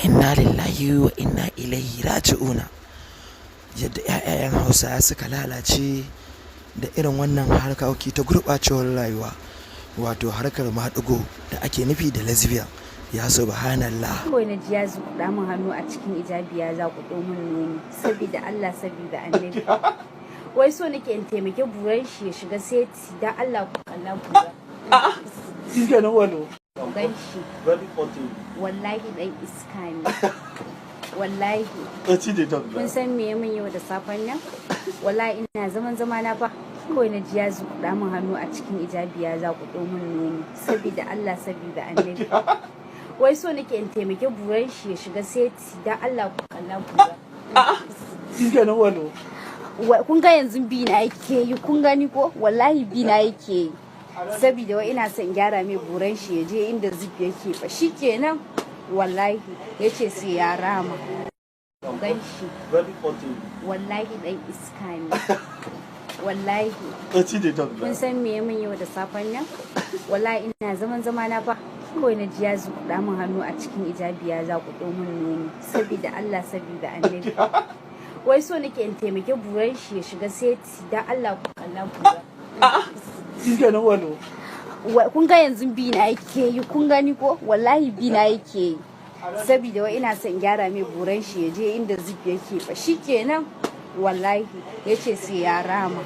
Inna lillahi wa inna ilaihi raji'una. Yadda 'ya'yan Hausa suka lalace da irin wannan harkoki ta gurɓacewar rayuwa, wato harkar maɗigo da ake nufi da lesbian. Ya subhanallah. Kawai na ji ya zukuɗa min hannu a cikin ijabi, ya zakuɗo min nono. Saboda Allah, saboda Annabi. Wai so nake in taimake buran shi ya shiga seti. Dan Allah ku kalla buran. This guy no well. Ku gan shi. Very funny. Wallahi dan iska ne. Wallahi. Wetin dey talk Kun now? san me ya min yau da safen nan? Wallahi ina zaman zama na fa. Kawai na ji ya zukuɗa min hannu a cikin ijabi, ya zakuɗo min nono. Saboda Allah, saboda Annabi. Wai so nake in taimake buran shi ya shiga seti. Dan Allah ku kalla buran. This guy no well. Kun ga yanzu bi na yake yi, kun gani ko? Wallahi bi na yake yi. Saboda wai ina son gyara mai buran shi ya je inda zip yake fa. Shikenan, wallahi yace sai ya rama. Ku gan shi. Very funny. Wallahi dan iska ne. Wallahi. Wetin dey talk Kun now? san me ya min yau da safen nan? Wallahi ina zaman zama na fa. Kawai na ji ya zukuɗa min hannu a cikin ijabi, ya zakuɗo min nono. Saboda Allah, saboda Annabi. Wai so nake in taimake buran shi ya shiga seti. Dan Allah ku kalla buran. This guy no well. Kun ga yanzu bi na yake yi, kun gani ko? Wallahi bi na yake yi. Saboda wai ina son gyara mai buran shi ya je inda zip yake fa. Shikenan, wallahi yace sai ya rama.